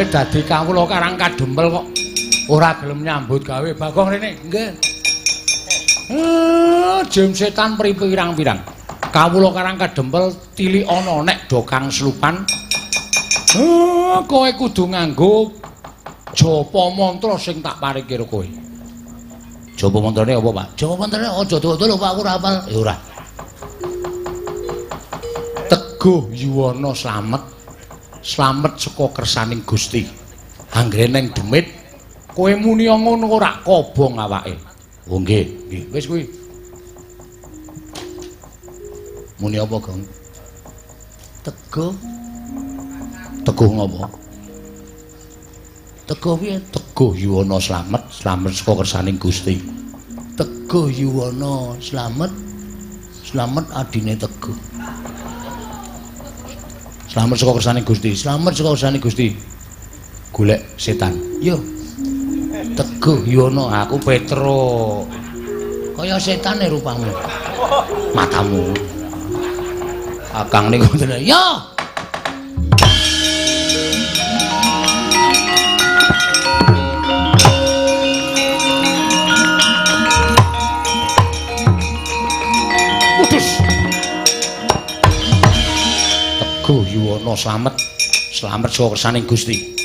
Kowe dadi kawula Karang Kadempel kok ora gelem nyambut gawe. Bagong rene. Nggih. Jim setan pirang-pirang. Kawula Karang Kadempel tilik ana nek do kang slupan. Kowe kudu nganggo japa mantra sing tak paringke karo kowe. Japa mantrane apa, Pak? Japa mantrane aja dawa-dawa lho, Pak, aku ora hafal. Ya ora. Teguh Yuwana slamet. Slamet saka kersaning Gusti. Anggere neng demit kowe muni ngono ora kobong awake. Oh nggih, nggih. Wis kuwi. Muni apa, Gong? Teguh. Teguh ngopo? Teguh piye? Teguh Yuwana slamet, slamet saka kersaning Gusti. Teguh Yuwana slamet, slamet adine Teguh. Slamet saka kersaning Gusti, slamet saka kersaning Gusti. Golek setan. Yo. Teguh Yuwana, aku Petro. Kaya setane rupamu. Matamu. Akang niku ngoten. Yo. Putus. Teguh Yuwana slamet, slamet saka kersaning Gusti.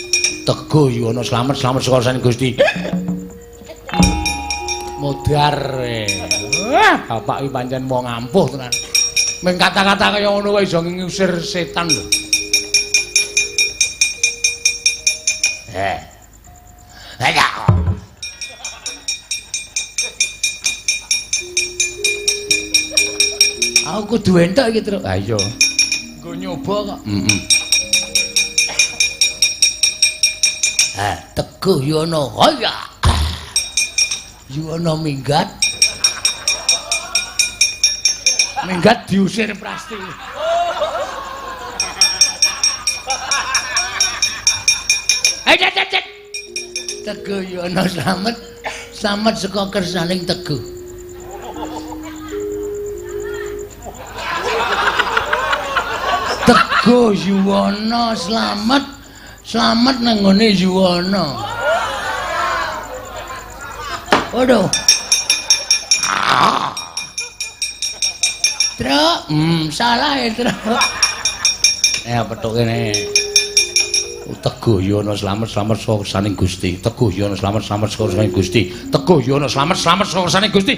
Teguh Yuwana slamet, slamet saka kersaning Gusti. Modar. Wah, bapak iki pancen wong ampuh tenan. Ming kata-kata kaya ngono kok iso ngusir setan lho. Ayo. Aku kudu entuk iki, Truk. Ha iya. Nggo nyoba kok. Heeh. Teguh Yuwana. Haya. Yuwana minggat. Minggat diusir Prasti. Cet. Teguh Yuwana slamet, slamet saka kersaning Teguh. Teguh Yuwana slamet, slamet nang nggone Yuwana. Waduh. Truk, salah ya, Truk. Petuk kene. Teguh Yuwana slamet, slamet saka kersaning Gusti. Teguh Yuwana slamet, slamet saka kersaning Gusti. Teguh Yuwana slamet, slamet saka kersaning Gusti.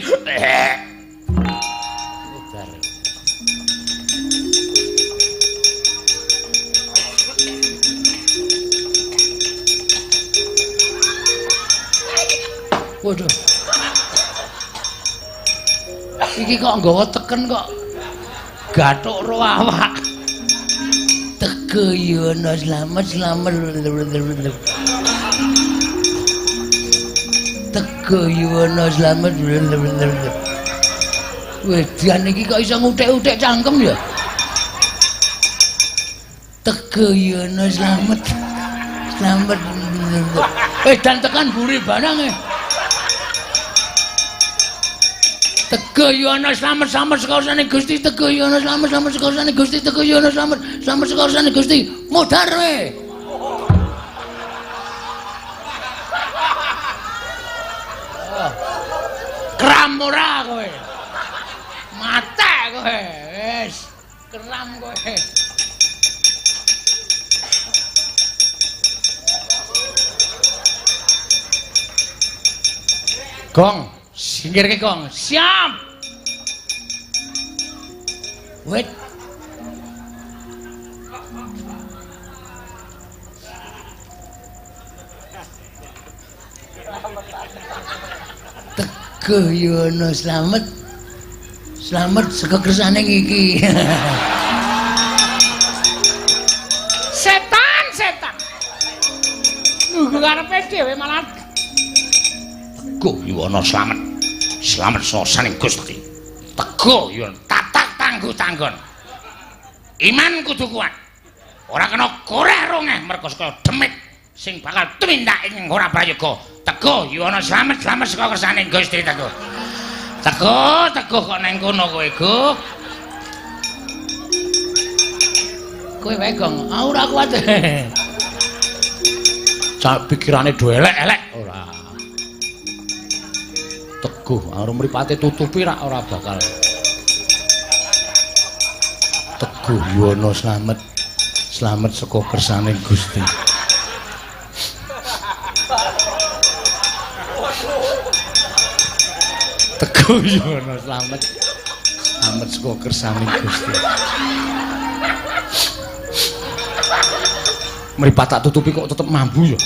Waduh. Iki kok nggawa teken kok gathuk ro awak. Teguh Yuwana slamet, slamet. Teguh Yuwana slamet. Wedan iki kok iso nguthek-uthek cangkem ya. Teguh Yuwana slamet, slamet. Wedan tekan buri barang e. Teguh Yuwana slamet, slamet saka kersane Gusti. Teguh Yuwana slamet, slamet saka kersane Gusti. Teguh Yuwana slamet, slamet saka kersane Gusti. Modar we. Kram ora kowe. Mate kowe. Wis, kram kowe. Gong. Singkirke Gong. Siap. Wit. Teguh Yuwana slamet. Slamet saka kersane iki. Setan, setan. Nunggu karepe dhewe malah. Teguh Yuwana slamet. Slamet saka saning Gusti. Teguh Yuwana tatak tangguh tanggon. Iman kudu kuat. Ora kena koreh rongeh merga saka demit sing bakal tumindak ing ora prayoga. Teguh Yuwana slamet, slamet saka kersaning Gusti. Teguh. Teguh, teguh kok nang kono kowe, Guh. Kowe wae, Gong. Aku ora kuat. Pikirane do elek-elek ora. Teguh karo mripate tutupi rak ora bakal. Teguh Yuwana slamet. Slamet saka kersaning Gusti. Teguh Yuwana slamet. Slamet saka kersaning Gusti. Mripat tak tutupi kok tetep mambu ya.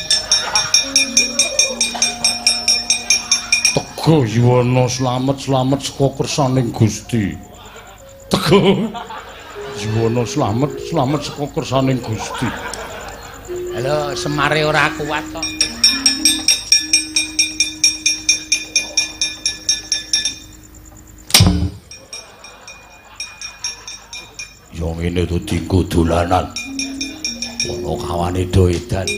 Teguh Yuwana slamet slamet saka kersaning Gusti. Teguh Yuwana slamet slamet saka kersaning Gusti. Halo, semare ora kuat kok. Ya ngene to dinggo dolanan. Ono kawane do edan.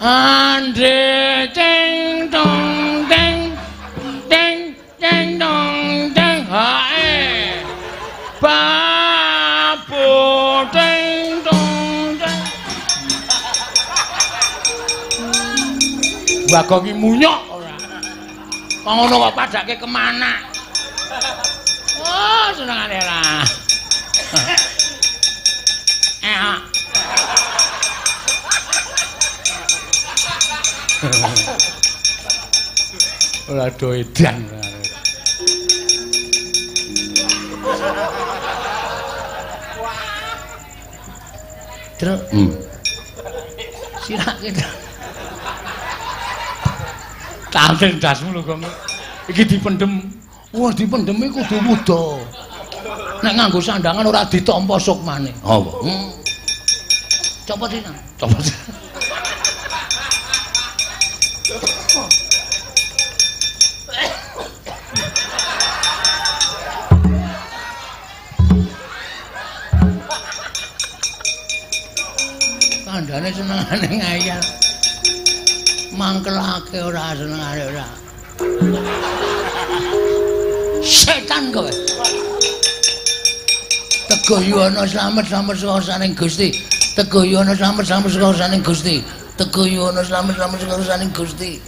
Andre ceng dong deng deng deng dong deng hae. Babu deng dong deng. Bagong ki munyok ora. Kok ngono kok padake kemana? Oh, senengane lah. Ora do edan. Truk. Sirake. Tanten dasmu lho, Gong. Iki dipendhem. Wah, dipendhemi kudu wuda. Nek nganggo sandangan ora ditampa sukmane. Apa? Copot iki. Copot. Kandhane senengane ngayal. Mangkelake ora senengane ora. Setan kowe. Teguh Yuwana slamet slamet saka saning Gusti. Teguh Yuwana slamet slamet saka saning Gusti. Teguh Yuwana slamet slamet saka saning Gusti.